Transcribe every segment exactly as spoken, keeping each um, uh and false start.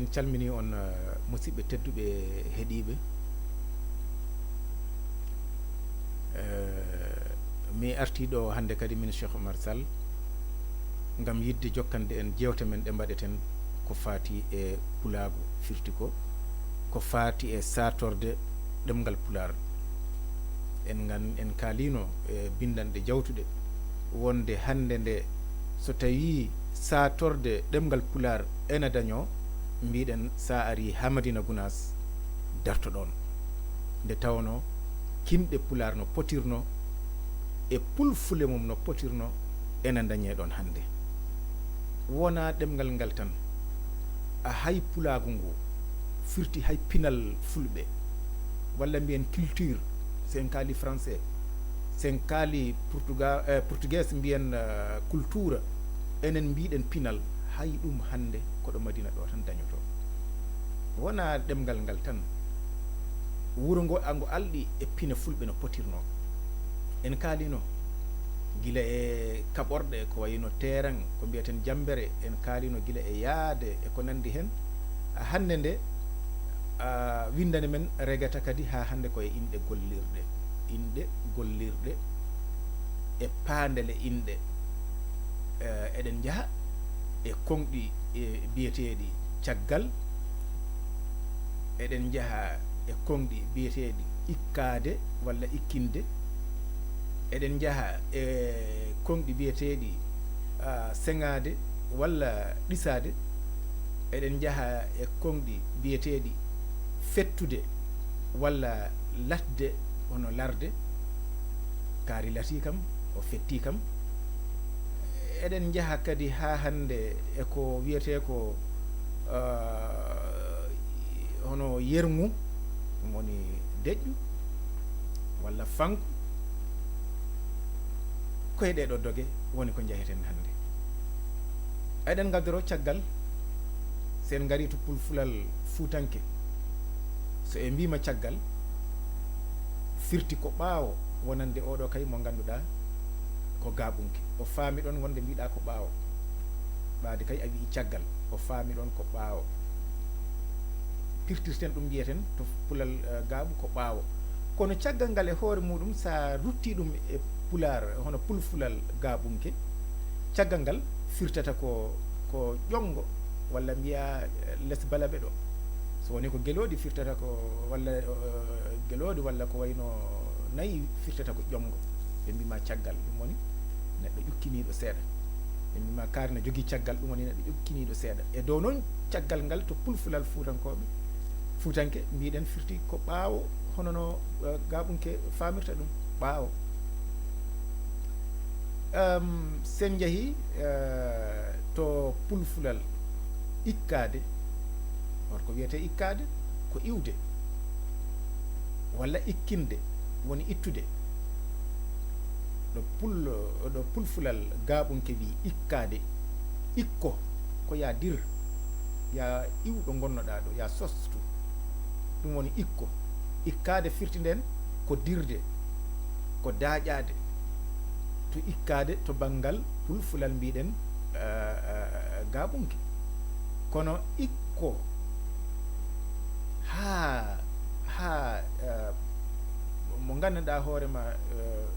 En calminii on, eh, musidɓe tedduɓe heɗiiɓe. Eh, mi artii ɗo hannde kadi, min Cheikh Oumar Sall, ngam yiɗde jokkande en jeewte men ɗe mbaɗeten ko faati e pulaagu, firti ko, ko faati e saatorde ɗemngal Pulaar. En ngan-, en kaaliino e binndanɗe jawtuɗe wonde hannde nde, so tawii saatorde ɗemngal Pulaar ena dañoo, mbiɗen, sa arii haa Madina Gunaas, dartoɗon. Nde tawnoo kinɗe Pulaar no potirnoo e pulfule mum no potirnoo, ena dañee ɗon hannde. Wonaa ɗemngal ngal tan, a hay pulaagu ngu, firti hay pinal Fulɓe, walla mbiyen culture, so en kaali français, so en kaali portuga-, eh, portugais, mbiyen, eh, cultura, enen mbiɗen pinal, hay ɗum hannde ko ɗo Madina ɗo tan dañoto. Wonaa ɗemngal ngal tan, wuro ngo, a ngo alɗi e pine Fulɓe no potirnoo. En kaaliino gila e kaɓorɗe ko wayno teeran, ko mbiyaten jammbere, en kaaliino gila e yaade e ko nanndi heen. Hannde nde, a, winndannde men regata kadi haa hannde ko e inɗe gollirɗe, inɗe gollirɗe e paandele inɗe. Eh, eɗen njaha e koŋɗi, eh, biyeteeɗi caggal, eɗen njaha e koŋɗi biyeteeɗi ikkaade walla ikkinde, eɗen njaha e koŋɗi biyeteeɗi, ah, seŋaade walla ɗisaade, eɗen njaha e koŋɗi biyeteeɗi fettude walla latde, hono larde, kaari latii kam, o fettii kam. Eɗen njaha kadi haa hannde e ko wiyetee ko, ah, hono yerŋu, ɗum woni deƴƴu walla fanku. Ko e ɗee ɗoo doge woni ko njaheten hannde. Eɗen ngaddoroo caggal, so en ngarii to pulfulal fuutanke, so en mbiima caggal, firti ko ɓaawo wonande oɗo kay mo ngannduɗaa ko gaaɓunke. O faami ɗon wonde mbiɗa ko ɓaawo. Ɓaade kay a wi'i caggal, o faami ɗon ko ɓaawo. Pirtirten ɗum, mbiyeten to pulal, eh, gaaɓu ko ɓaawo. Kono caggal ngal e hoore muɗum, sa rutti ɗum e Pulaar, hono pulfulal gaaɓunke, caggal ngal firtata ko, ko ƴonngo, walla mbiya, eh, les balaɓe ɗo. So woni ko gelooɗi firtata ko, walla, eh, gelooɗi, walla ko wayno nayi firtata ko ƴonngo. Ɓe mbima caggal, ɗum woni neɗɗo ƴukkiniiɗo seeɗa. Ɓe mbima kaari na jogii caggal, ɗum woni neɗɗo ƴukkiniiɗo seeɗa. E dow noon, caggal ngal to pulfulal fuutankooɓe, fuutanke, mbiɗen firti ko ɓaawo, hono no, eh, gaaɓunke faamirta ɗum, ɓaawo. Em, sen njahii, eh, to pulfulal ikkaade, or ko wiyetee ikkaade, ko iwde, walla ikkinde, woni ittude. Ɗo pul-, ɗo pulfulal gaaɓunke wi'i ikkaade, ikko, ko ya dir, ya iw ɗo ngonnoɗaa ɗo, ya sostu. Ɗum woni ikko. Ikkaade firti nden ko dirde, ko daaƴaade. To ikkaade to banngal pulfulal mbiɗen, eh, eh, gaaɓunke. Kono ikko haa, haa, eh, mo nganndanɗaa hoore ma, eh,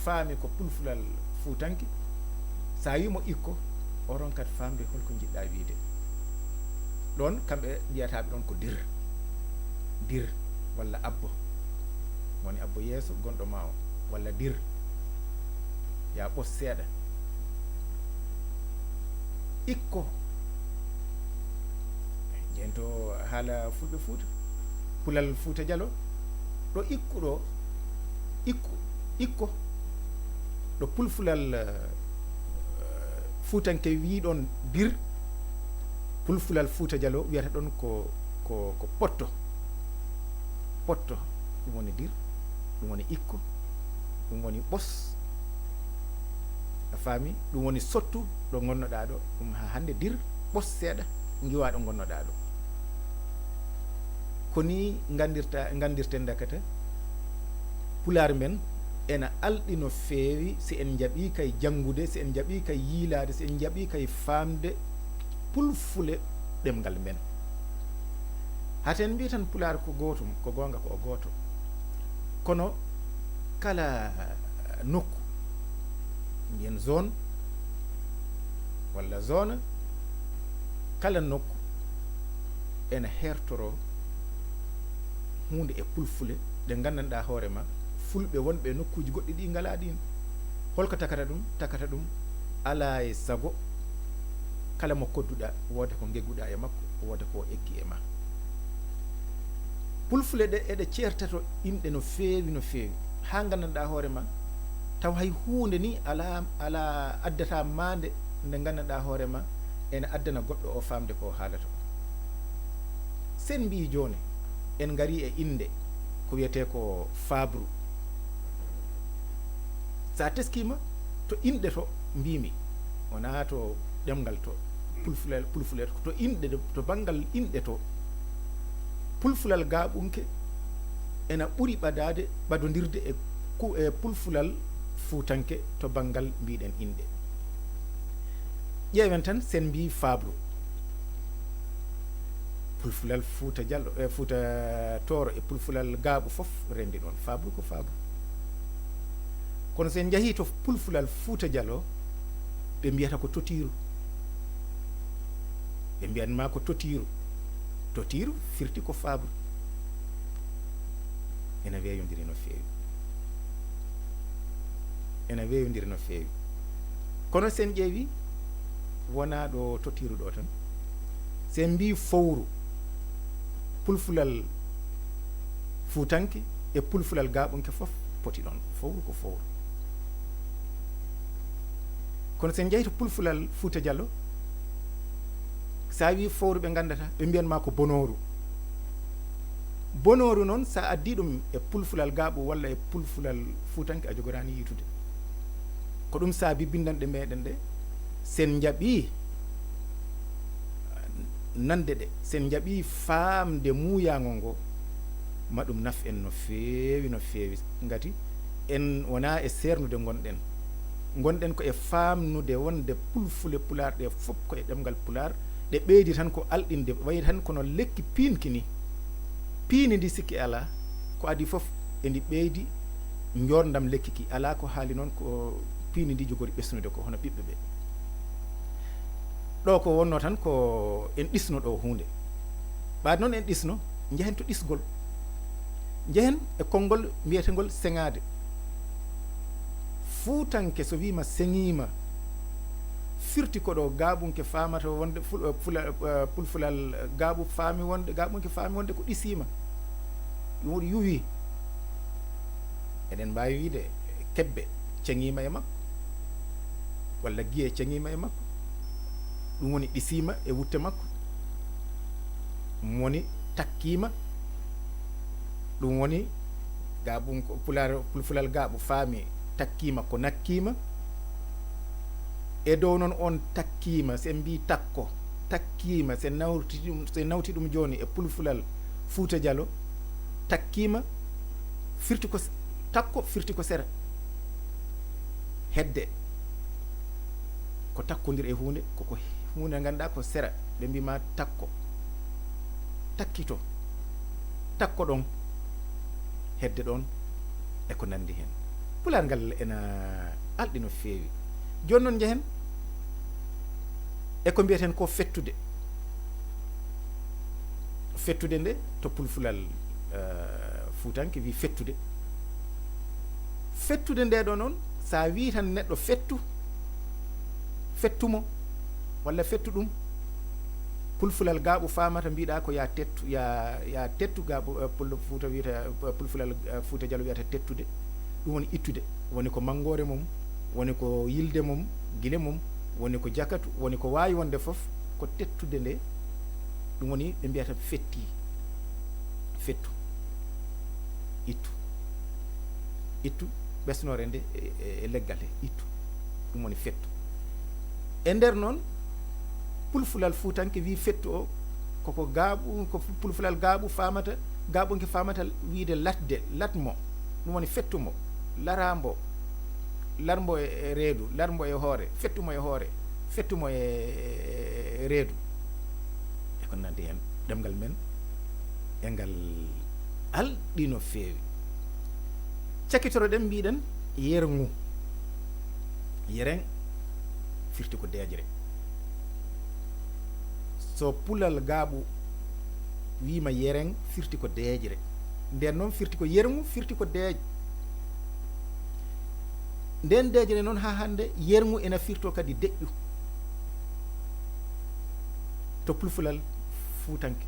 faami ko pulfulal fuutanke, sa wii mo ikko, o ronkat faamde holko njiɗɗaa wiide. Ɗoon, kamɓe mbiyataaɓe ɗoon ko dir. Dir, walla abbo. Woni abbo yeeso gonɗo ma o, walla dir. Ya ɓos seeɗa. Ikko. Jento haala Fulɓe Fuuta. Pulal Fuuta Jalo. Ɗo ikku ɗo, ikku, ikko. Ɗo pulfulal, eh, fuutanke wii ɗon dir, pulfulal Fuuta Jalo wiyata ɗon ko, ko, ko potto. Potto, ɗum woni dir, ɗum woni ikko, ɗum woni ɓos. A faami? Ɗum woni sottu ɗo ngonnoɗaa ɗo, ɗum haa hannde dir, ɓos seeɗa, ngiwaa ɗo ngonnoɗaa ɗo. Ko nii nganndirta, nganndirten dakata Pulaar men ena alɗi no feewi, si en njaɓii kay janngude, si en njaɓii kay yiilaade, si en njaɓii kay faamde pulfule ɗemngal men. Haten mbiya tan pulaar ko gootum, ko goonga ko o gooto. Kono kala nokku, mbiyen zone walla zone, kala nokku ena heertoroo huunde e pulfule ɗe nganndanɗaa hoore ma, fulɓe wonɓe e nokkuuji goɗɗi ɗi ngalaa ɗiin. Holko takata ɗum? Takata ɗum alaa e sago kala mo kodduɗaa, wooda ko ngegguɗaa e makko, wooda ko eggi e ma. Pulfule ɗe eɗe ceertato inɗe no feewi, no feewi, haa nganndanɗaa hoore ma, taw hay huunde ni alaa, alaa addata maande nde nganndanɗaa hoore ma ene addana goɗɗo o faamde ko o haalata ko. Sen mbiyi jooni, en ngari e innde ko wiyetee ko faabru. So a teskiima to inɗe to mbimi, wonaa to ɗemngal to, pulfulal, pulfulal, to inɗe, to banngal inɗe to, pulfulal gaaɓunke ena ɓuri ɓadaade, ɓadondirde e ku-, e pulfulal fuutanke to banngal mbiɗen inɗe. Ƴeewen tan, sen mbiyi faabru. Pulfulal Fuuta Jallo, e Fuuta Tooro e pulfulal gaaɓu fof renndi ɗoon. Faabru ko faabru. Kono so en njahii to pulfulal Fuuta Jallo, ɓe mbiyata ko totiiru. Ɓe mbiyat ma ko totiiru. Totiiru firti ko faabru. Ena weeyondiri no feewi. Ena weeyondiri no feewi. Kono sen ƴeewi, wonaa ɗo totiiru ɗo tan. Sen mbiyi fowru, pulfulal fuutanke e pulfulal gaaɓunke fof poti ɗoon. Fowru ko fowru. Kono sen njahii to pulfulal Fuuta Jallo, so a wii fowru ɓe nganndata, ɓe mbiyan ma ko bonooru. Bonooru noon, so a addii ɗum e pulfulal gaaɓu walla e pulfulal fuutanke, a jogoraani yiitude. Ko ɗum saabi binndanɗe meɗen ɗe, sen njaɓii nande ɗe, sen njaɓii faamde muuyaango ngo, ma ɗum naf en no feewi, no feewi. Ngati en wonaa e seernude ngonɗen. Ngonɗen ko e faamnude wonde pulfule pulaar ɗe fof ko e ɗemngal pulaar, ɗe ɓeydi tan ko alɗinde, wayi tan kono lekki piinki ni. Piindi ndi sikki alaa, ko adii fof endi ɓeydi njoorndam lekki ki. Alaa ko haali noon ko piindi ndi jogori ɓesnude ko hono ɓiɓɓe ɓe. Ɗo ko wonno tan ko en ɗisno ɗo huunde. Ɓaade noon en ɗisno, njehen to ɗisgol. Njehen e konngol mbiyetengol seŋaade. Fuutanke so wiima seŋiima, firti ko ɗo gaaɓunke faamata wonde ful-, eh, fula-, eh, pulfulal, eh, gaaɓu faami wonde, gaaɓunke faami wonde ko ɗisiima. Ɗum woni yuwi. Eɗen mbaawi wiyde kebbe ceŋiima e makko, walla giye ceŋiima e makko. Ɗum woni ɗisiima e wutte makko. Ɗum woni takkiima. Ɗum woni gaaɓu, pulaar, pulfulal gaaɓu faami takkiima ko nakkiima. E dow noon on takkiima, so en mbii takko, takkiima, so en nawti ɗum, so en nawti ɗum jooni e pulfulal Fuuta Jalo, takkiima firti ko s-, takko firti ko sera. Hedde ko takkondir e huunde, ko, ko huunde nde ngannduɗaa ko sera, ɓe mbii ma takko, takkito, takko ɗon, hedde ɗon, e ko nanndi heen. Pulaar ngal ena alɗi no feewi. Jooni noon njehen e ko mbiyeten ko fettude. Fettude nde to pulfulal, eh, fuutanke wii fettude. Fettude nde ɗo noon, so a wii tan neɗɗo fettu, fettu mo, walla fettu ɗum. Pulfulal gaaɓu faamata mbiɗa ko ya tettu, ya, ya tettu gaaɓu, eh, pul-, Fuuta wiyata, eh, pulfulal, eh, Fuuta Jalo wiyata tettude. Ɗum woni ittude. Woni ko manngoore mum, woni ko yilde mum, gile mum, woni ko jakatu, woni ko waawi wonde fof, ko tettude nde. Ɗum woni ɓe mbiyata fetti, fettu, ittu, ittu, ɓesnoore nde e, e, e leggal he, ittu, ɗum woni fettu. E nder noon, pulfulal fuutanke wii fettu o, koko gaaɓu, ko pulfulal gaaɓu faamata, gaaɓunke faamata wiide latde, lat mo, ɗum woni fettu mo, laraa mbo, lar mbo e, e reedu, lar mbo e hoore, fettu mo e hoore, fettu mo e, e, e reedu. E ko nanndi heen, ɗemngal men E ngal alɗi no feewi. Cakitoroɗen, mbiɗen yerŋu. Yeren firti ko deeƴre. So pulal gaaɓu wiima yeren, firti ko deeƴre. Nden noon firti ko yerŋu, firti ko deeƴ. Nden deeƴre noon haa hannde, yerŋu ena firto kadi deƴƴu. To pulfulal fuutanke,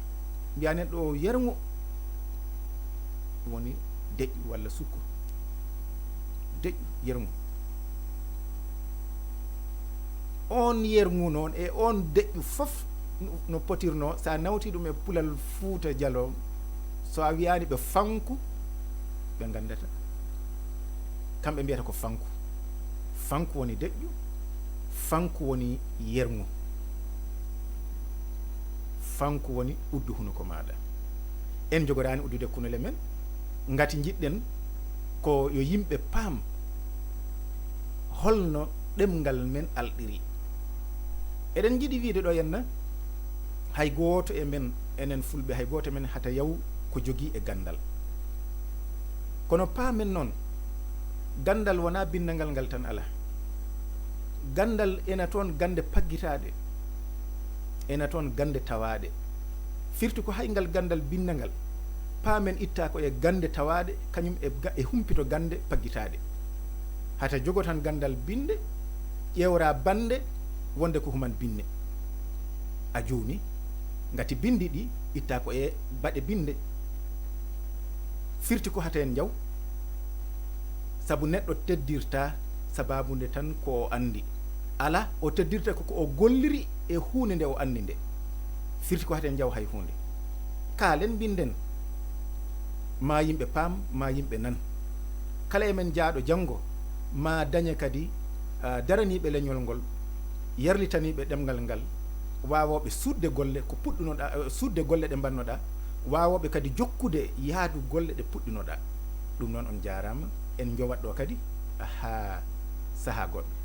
mbiya neɗɗo o yerŋu, woni deƴƴu walla sukko. Deƴƴu, yerŋu. On yerŋu noon e on deƴƴu fof no, no potirnoo, so a nawti ɗum e pulal Fuuta Jaloo, so a wiyaani ɓe fanku, ɓe nganndata. Kamɓe mbiyata ko fanku. Fanku woni deƴƴu, fanku woni yerŋu. Fanku woni uddu hunuko maaɗa. En njogoraani uddude kunule men, ngati njiɗɗen ko yo yimɓe paam holno ɗemngal men alɗiri. Eɗen njiɗi wiide ɗo henna, hay gooto e men, enen Fulɓe, hay gooto e men hata yaw ko jogii e ganndal. Kono paamen noon, ganndal wonaa binndangal ngal tan alaa. Ganndal ena toon gannde paggitaaɗe, ena toon gannde tawaaɗe. Firti ko hay ngal ganndal binndangal, paamen ittaa ko e gannde tawaaɗe, kañum e ga-, e humpito gannde paggitaaɗe. Hata jogo tan ganndal binnde, ƴeewra bannde wonde ko human binne. A juumi, ngati binndi ɗi ittaa ko e baɗe binnde. Firti ko hata en njaw, sabu neɗɗo teddirta sabaabu nde tan ko o anndi. Alaa, o teddirta ko ko o golliri e huunde nde o anndi nde. Firti ko hata en njaw hay huunde. Kaalen, mbinden, maa yimɓe paam, maa yimɓe nan. Kala e men jaaɗo janngo, maa dañe kadi, ah, daraniiɓe leñol ngol, yarlitaniiɓe ɗemngal ngal, waawooɓe suuɗde golle ko puɗɗunoɗaa, eh, suuɗde golle ɗe mbannoɗaa, waawooɓe kadi jokkude yaadu golle ɗe puɗɗinoɗaa. Ɗum noon, on njaaraama, en njowat ɗo kadi haa sahaa goɗɗo.